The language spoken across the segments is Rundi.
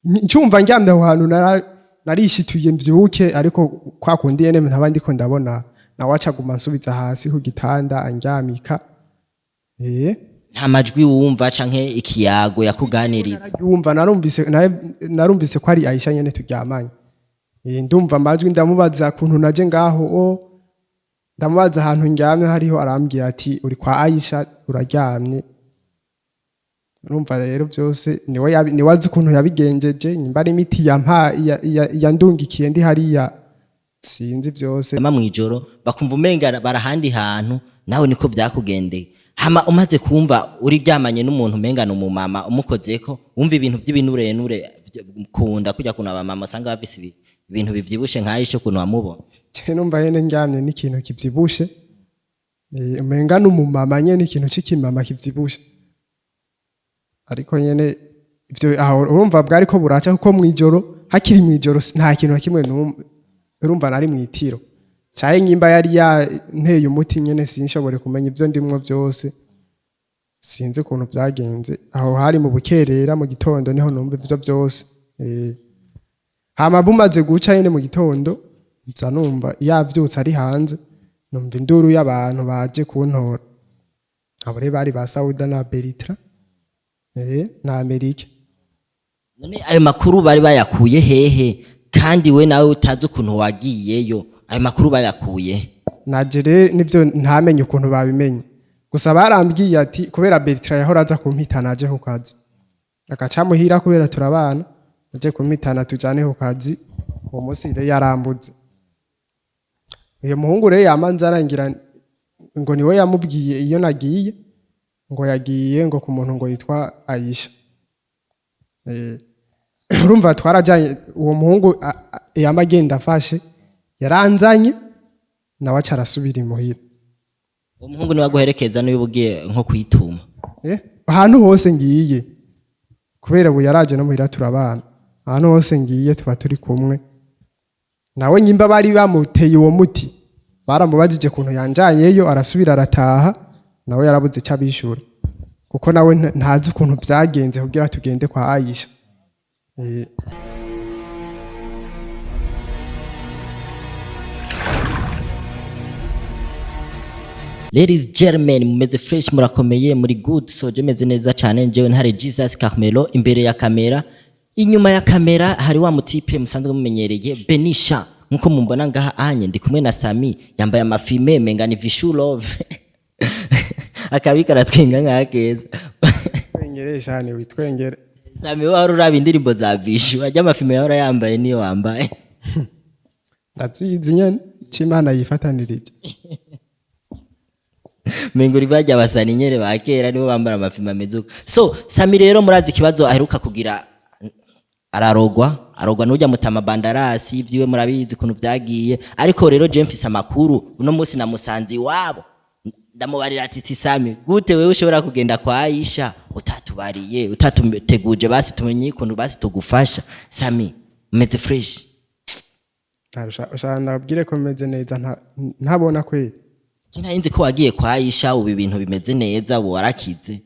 Ncumva ndyamye aho hantu narishituye mvyuke, ariko kwa kundi nyene ntaba ndiko ndabona, nawe acaguma ansubiza hasi ku gitanda andyamika. Nta majwi wumva canke ikiyago yakuganiriza? Yumva narumvise, narumvise ko ari Aisha nyene turyamanye. Ndumva amajwi, ndamubaza kuntu naje ngaho, o ndamubaza ahantu ndyamye hariho, arambwira ati uri kwa Aisha uraryamye. Urumva rero byose niwe niwe azi ukuntu yabigenjeje, nyimba ari imiti yampa yandungikiye ndi hariya, sinzi byose. Hama mw'ijoro bakumva umenga barahandi hantu, nawe niko vyakugendeye. Hama umaze kumva uriryamanye n'umuntu umenga ni umumama, umukozeko wumva ibintu vy'ibinurenure kunda kurya kuntu abamama usanga bafise ibintu bivyibushe nka Aisha, ukuntu wamubona? Je numva nyene ndyamye n'ikintu kivyibushe, umenga n'umumama nyene, ikintu c'ikimama kivyibushe. Ariko nyene ivyo aho urumva bwariko buraca, kuko mw'ijoro, hakiri mw'ijoro, nta kintu na kimwe numva. Urumva nari mw'itiro caye, nyimba yari yanteye umuti nyene sinshobore kumenya ivyo ndimwo byose, sinzi ukuntu vyagenze. Aho hari mu bukerera, mu gitondo niho numva ivyo byose. Hama bumaze guca nyene mu gitondo, nza numva yavyutse ari hanze, numva induru y'abantu baje kuntora. Abo rero bari ba Sauda na Beritra, na Amerika. None ayo makuru bari bayakuye hehe, kandi we nawe utazi ukuntu wagiyeyo? Ayo makuru bayakuye? Naje rero nivyo ntamenye ukuntu babimenye, gusa barambwiye ati kubera Beritra yahora aza kumpitana aje ku kazi, agaca muhira kubera turabana, aje kumpitana tujane ku kazi. Uwo munsi rero yarambuze. Uyo muhungu rero yamanze arangira ngo niwe yamubwiye iyo nagiye, ngo yagiye ngo ku muntu ngo yitwa Aisha. Urumva twarajanye, uwo muhungu yama agenda afashe, yaranzanye nawe aca arasubira imuhira. Uwo muhungu niwe aguherekeza niba ugiye nko kwituma? Ahantu hose ngiye, kubera ubu yaraje no muhira turabana, ahantu hose ngiye tuba turi kumwe nawe. Nyimba bari bamuteye uwo muti, baramubajije ukuntu yanjanyeyo, arasubira arataha, nawe yarabuze icyo abishura, kuko nawe ntazi ukuntu vyagenze kugira tugende kwa Aisha. Ladies, gentlemen, mumeze fresh, murakomeye, muri good? So je meze neza cyane. Njyewe ntare Jesus Carmelo imbere ya kamera, inyuma ya kamera hari wa mutipe musanzwe mumenyereye, Benisha. Nkuko mumbona ngaha anye ndi kumwe na Sami, yambaye amafime menga ni Vishu Love, akabika aratwenga nka keza. Twengere cyane, witwengere. Sami, wari uraba indirimbo za Vishu, ajya amafime yahora yambaye niyo wambaye? Ndazizi nyene, ico Imana yifatanirije. Mengo uri bajya basana inyere ba kera nibo bambara amafime ameze uko. So Sami rero murazi ikibazo aheruka kugira, ararogwa, arogwa n'ujya mutama bandarasi vyiwe, murabizi ukuntu vyagiye. Ariko rero je mfise amakuru, uno munsi namusanze iwabo, ndamubarira ati ti Sami, gute wewe ushobora kugenda kwa Aisha utatubariye, utatuteguje, basi tumenye ukuntu basi tugufasha? Sami, umeze fresh? Ushaka ndabwire ko meze neza ntabona kweli? Je nari nzi ko wagiye kwa Aisha ubu ibintu bimeze neza, ubu warakize.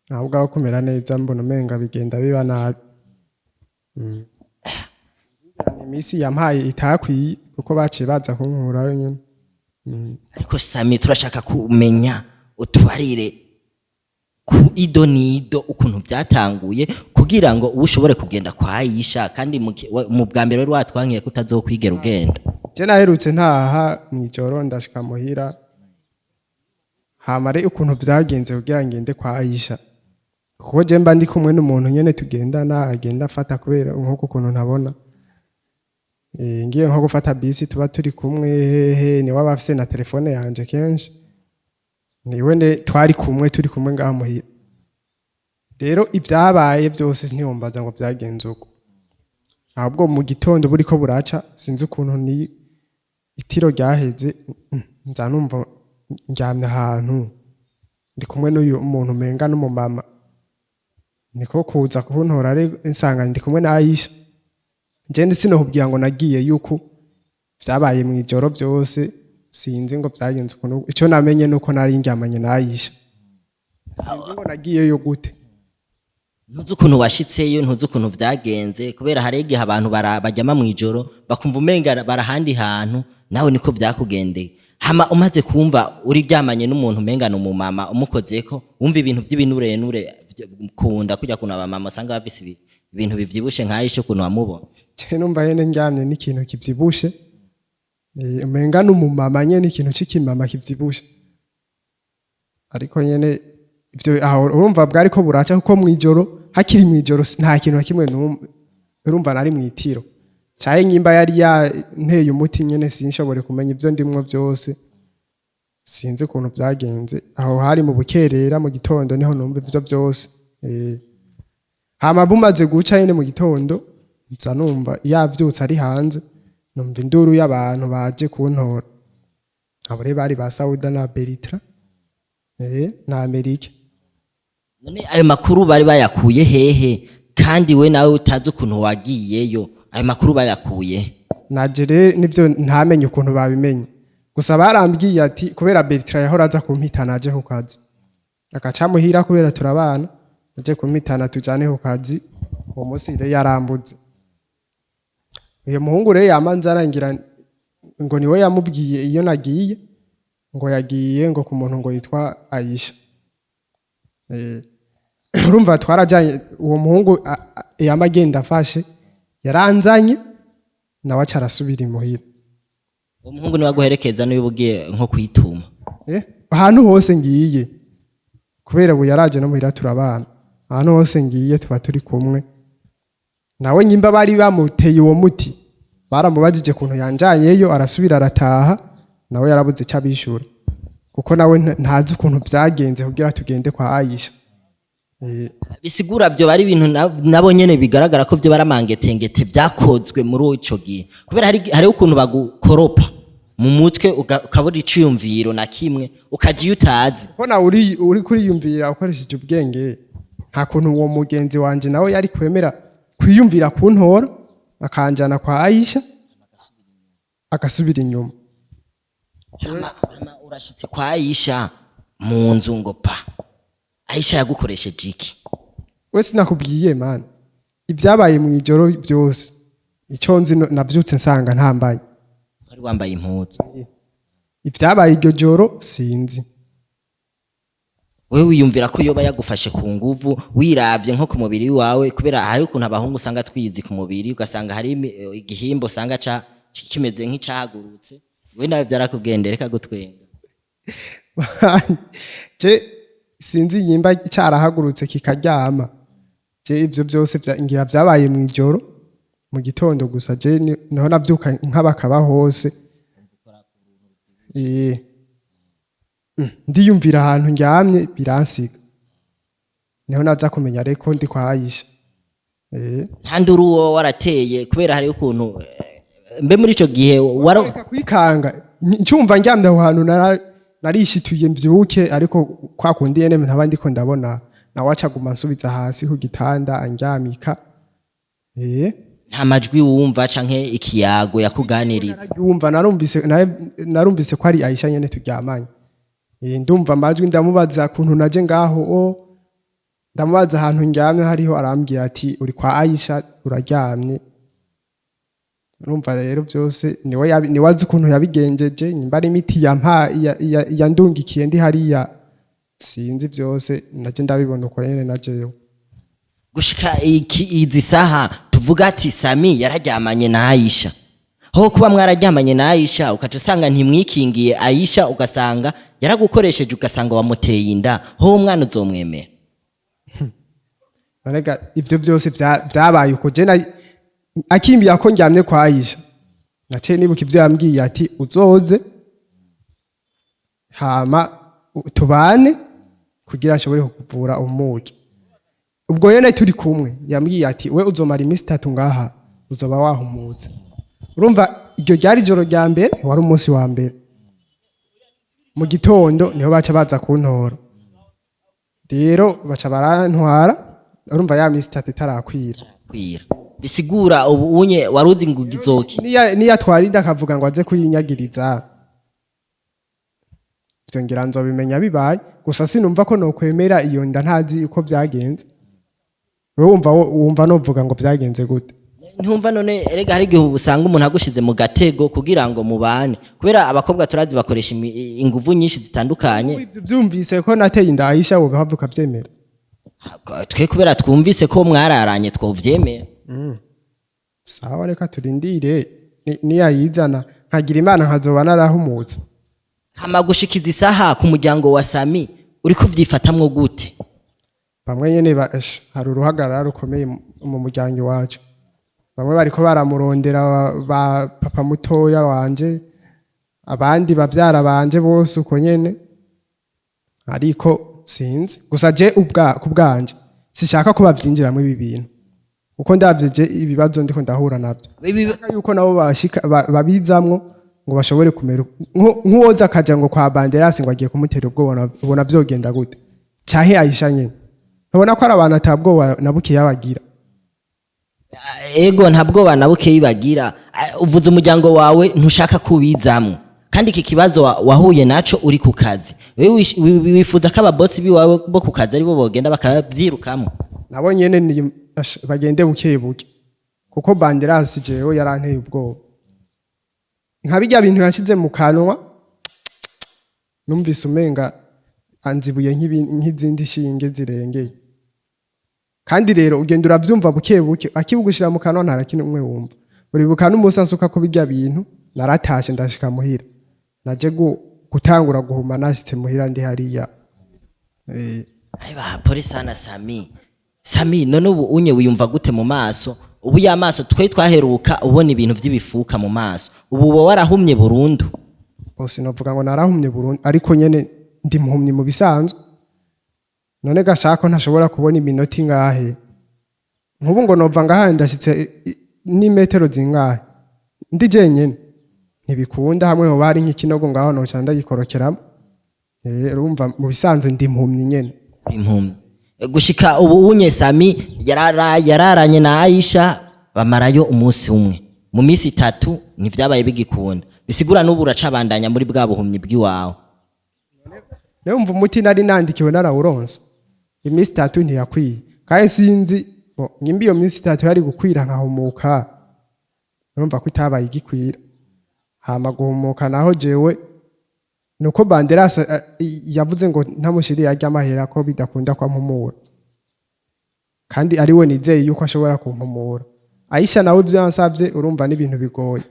Ahubwo aho kumera neza mbona umenga bigenda biba nabi. Iminsi yampaye itakwiye, kuko baciye baza kunkurayo nyene. Ariko Sami, turashaka kumenya, utubarire ku ido nido ukuntu byatanguye kugira ngo ubu ushobore kugenda kwa Aisha, kandi mu bwa mbere wari watwankiye ko utazokwigera ugenda. Je naherutse ntaha mw'ijoro, ndashika muhira. Hama rero ukuntu vyagenze kugira ngende kwa Aisha, kuko je mba ndi kumwe n'umuntu nyene tugendana, agenda afata, kubera nkuko ukuntu ntabona. Ngiye nko gufata bisi tuba turi kumwe, hehe niwe aba afise na telefone yanje kenshi, niwe ne twari kumwe, turi kumwe ngaha muhira. Rero ivyabaye byose ntiwumbaza ngo vyagenze uko, ahubwo mu gitondo buriko buraca, sinzi ukuntu ni itiro ryaheze, nza numva ndyamye ahantu ndi kumwe n'uyu muntu umenga n'umumama. Niko kuza kuntora ari nsanga ndi kumwe na Aisha. Njye sinokubwira ngo nagiye yuko vyabaye mw'ijoro byose, sinzi ngo vyagenze ukuntu. Ico namenye nuko nari ndyamanye na Aisha, sinzi ngo nagiyeyo gute. Ntuzi ukuntu washitseyo, ntuzi ukuntu vyagenze, kubera hari igihe abantu baryama mw'ijoro bakumva umenga barahandi hantu. Nawe niko vyakugendeye? Hama umaze kumva uriryamanye n'umuntu umenga ni umumama, umukozeko wumva ibintu vy'ibinurenure kunda kurya kuntu abamama usanga bafise ibintu bivyibushe nk'ayishe, ukuntu wamubona? Je numva nyene ndyamye n'ikintu kivyibushe. Umenga n'umumama nyene, ikintu c'ikimama kivyibushe. Ariko nyene ivyo aho urumva bwari ko buraca, kuko mw'ijoro, hakiri mw'ijoro, nta kintu na kimwe urumva nari mw'itiro. Caye nyimba yari yanteye umuti nyene, sinshobore kumenya ivyo ndimwo vyose. Sinzi ukuntu vyagenze. Aho hari mu bukerera, mu gitondo niho numva ivyo vyose. Hama bumaze guca nyene mu gitondo, nza numva yavyutse ari hanze, numva induru y'abantu baje kuntora. Abo rero bari ba Sauda na Beritra na Amerika. None ayo makuru bari bayakuye hehe, kandi we nawe utazi ukuntu wagiyeyo? Ayo makuru bayakuye? Naje rero nivyo ntamenye ukuntu babimenye. Gusa barambwiye ati kubera Bertra yahora aza kumpitana aje ku kazi, agaca muhira kubera turabana, aje kumpitana tujane ku kazi. Uwo munsi rero yarambuze. Uyo muhungu rero yamanze arangira ngo niwe yamubwiye iyo nagiye, ngo yagiye ngo ku muntu ngo yitwa Aisha. Urumva twarajanye. Uwo muhungu yama agenda afashe, yaranzanye nawe aca arasubira imuhira. Uwo muhungu niwe aguherekeza niba ugiye nko kwituma? Ahantu hose ngiye, kubera ubu yaraje no muhira turabana, ahantu hose ngiye tuba turi kumwe nawe. Nyimba bari bamuteye uwo muti, baramubajije ukuntu yanjanyeyo arasubira arataha, nawe yarabuze icyo abishura, kuko nawe ntazi ukuntu vyagenze kugira tugende kwa Aisha. Bisigura byo bari ibintu nabo nyene bigaragara ko byo baramangetengete vyakozwe muri ico gihe, kubera hari ukuntu bagukoropa mu mutwe ukabura iciyumviro na kimwe, ukaja iyo utazi. Ko nawe uri kuriyumvira ukoresheje ubwenge, nta kuntu uwo mugenzi wanje nawe yari kwemera kwiyumvira kuntora akanjana kwa Aisha agasubira inyuma. Hama urashitse kwa Aisha mu nzu, ngo pa, Aisha yagukoresheje iki? We sinakubwiye man ibyabaye mu ijoro byose? Icyo nzi navyutse nsanga ntambaye. Wari wambaye impuzu? Ibyabaye iryo joro sinzi. Wewe wiyumvira ko yoba yagufashe ku nguvu, wiravye nko ku mubiri wawe? Kubera hari ukuntu abahungu usanga twizi ku mubiri, ugasanga hari igihimba usanga ca kimeze nk'icahagurutse. We nawe vyarakugendera? Reka gutwenga. Je sinzi nyimba cyarahagurutse kikaryama. Je ivyo byose ngira vyabaye mu ijoro, mu gitondo gusa je niho navyuka nk'abakaba hose. Ndiyumvira ahantu ndyamye biransiga, niho naza kumenya reko ndi kwa Aisha. Nta nduru wowe warateye? Kubera hari ukuntu mbe muri ico gihe wara Reka kwikanga. Ncumva ndyamye aho hantu narishituye mvyuke, ariko kwa kundi nyene ntaba ndiko ndabona, nawe acaguma ansubiza hasi ku gitanda andyamika. Nta majwi wumva canke ikiyago yakuganiriza? Yumva narumvise, narumvise ko ari Aisha nyene turyamanye. Ndumva amajwi, ndamubaza kuntu naje ngaho, o ndamubaza ahantu ndyamye hariho, arambwira ati uri kwa Aisha uraryamye. Urumva rero byose niwe niwe azi ukuntu yabigenjeje, nyimba ari imiti yampa yandungikiye ndi hariya, sinzi. Byose naje ndabibona uko nyene najeyo. Gushika izi saha tuvuga ati Sami yararyamanye na Aisha, ho kuba mwararyamanye na Aisha ukaca usanga ntimwikingiye, Aisha ugasanga yaragukoresheje, ugasanga wamuteye inda, ho umwana uzomwemera? Nonega ivyo byose vyabaye uko. Je akimbiye ko ndyamye kwa Aisha, naciye nibuka ivyo yambwiye ati uzoze hama tubane kugira nshobore kukuvura umugi. Ubwo nyene turi kumwe yambwiye ati we uzomara iminsi 3 ngaha uzoba wahumutse. Urumva iryo ryari ijoro rya mbere, wari umunsi wa mbere. Mu gitondo niho baca baza kuntora, rero baca barantwara. Urumva ya minsi 3 itarakwira. Kwira, bisigura ubu unye waruzi ngo izoki? Niya atwara inda akavuga ngo aze kuyinyagiriza, ivyo ngira nzobimenya bibaye. Gusa sinumva ko nokwemera iyo nda ntazi uko vyagenze. Wewe wumva novuga ngo vyagenze gute? Ntumva none erega hari igihe usanga umuntu agushize mu gatego kugira ngo mubane, kubera abakobwa turazi bakoresha inguvu nyinshi zitandukanye. Ivyo vyumvise ko nateye inda Aisha, wowe ukavyemera? Twe kubera twumvise ko mwararanye, twovyemera. Sawa, reka turindire niyayizana nkagira Imana nkazoba narahumutse. Hama gushikiza isaha ku muryango wa Sami uri kuvyifatamwo gute? Bamwe nyene hari uruhagarara rukomeye mu muryango iwacu. Bamwe bariko baramurondera, ba papa mutoya wanje, abandi bavyara banje bose uko nyene. Ariko sinzi, gusa je ubwa ku bwanje sishaka ko bavyinjiramwo ibi bintu, kuko ndavye je ibibazo ndiko ndahura navyo. Shaka yuko nabo bashika babizamwo ngo bashobore kumera nk'uwoza akaja ngo kwa Banderasi ngo agiye kumutera ubwoba, ubona vyogenda gute? Canke Aisha nyene, ntubona ko ari abantu atabwoba na bukeya bagira? Ego, nta bwoba na bukeyi bagira. Uvuze umuryango wawe ntushaka kubizamwo, kandi iki kibazo wahuye naco uri ku kazi. Wewe wifuza ko ababosi biwawe bo ku kazi aribo bogenda bakavyirukamo? Nabo nyene ni bagende buke buke, kuko Banderasi jewe yaranteye ubwoba. Nka birya bintu yashize mu kanwa, numvise umenga anzibuye nk'izindi shinge zirengeye. Kandi rero ugenda uravyumva buke buke, akibugushyira mu kanwa nta na kimwe wumva. Uribuka n'umunsi ansuka ko birya bintu, naratashe ndashika muhira, naje gutangura guhuma nashitse muhira ndi hariya. Aiba, pole sana Sami. Sami, none ubu unye wiyumva gute mu maso? Ubu ya maso twe twaheruka ubona ibintu vy'ibifuka mu maso, ubu uba warahumye burundu? Bose novuga ngo narahumye burundu, ariko nyene ndi muhumyi mu bisanzwe. None gashaka ko ntashobora kubona iminota ingahe? Nkubu ngo nova ngaha ndashitse n'imetero zingahe ndi jenyene? Ntibikunda. Hamwe hoba hari nk'ikinogo ngaho noca ndagikorokeramo. Urumva mu bisanzwe ndi impumyi nyene. Impumyi. Gushika ubu unye Sami yararanye na Aisha, bamarayo umunsi umwe, mu minsi 3 ntivyabaye bigikunda, bisigura n'ubu uracabandanya muri bwa buhumyi bw'iwawe. Niyo mva umuti nari nandikiwe narawuronse, iminsi 3 ntiyakwiye. Kandi sinzi bo nyimba iyo minsi 3 yari gukwira nkahumuka. Urumva ko itabaye igikwira. Hama guhumuka naho jewe nuko Banderas yavuze ngo ntamushiriye arya amahera ko bidakunda ko ampumura, kandi ari we nizeye yuko ashobora kumpumura. Aisha nawe ivyo yansavye, urumva n'ibintu bigoye.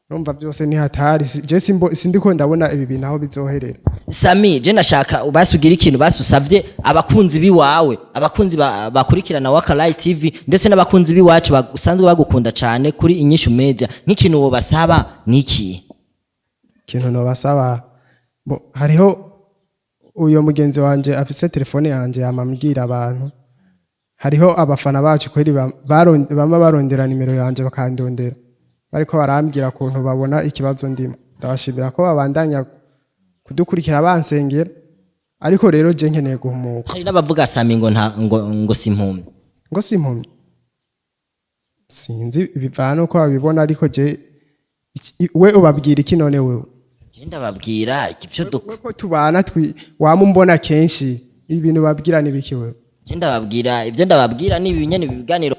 Urumva byose ni hatari. Je sindiko ndabona ibi bintu aho bizoherera. Sami, je nashaka basugira ikintu basusavye abakunzi biwawe, abakunzi bakurikirana Wakalight TV, ndetse n'abakunzi biwacu basanzwe bagukunda cyane kuri Inyishu Media. Nk'ikintu wobasaba niki? Ikintu nobasaba bo, hariho uyo mugenzi wanje afise telefone yanje, yamambwira abantu, hariho abafana bacu kweri bama barondera nimero yanje bakandondera, bariko barambwira ukuntu babona ikibazo ndimo. Ndabashimira ko babandanya kudukurikira, bansengera. Ariko rero je nkeneye guhumuka. Hari n'abavuga Sami ngo nta ngo simpumye. Ngo simpumye, sinzi bivana uko babibona, ariko je we ubabwira iki none wewe? Je ndababwira ivyo We ko tubana wama umbona kenshi, ibintu babwira nibiki wewe? Je ndababwira, ivyo ndababwira ni ibi nyene, ibiganiro.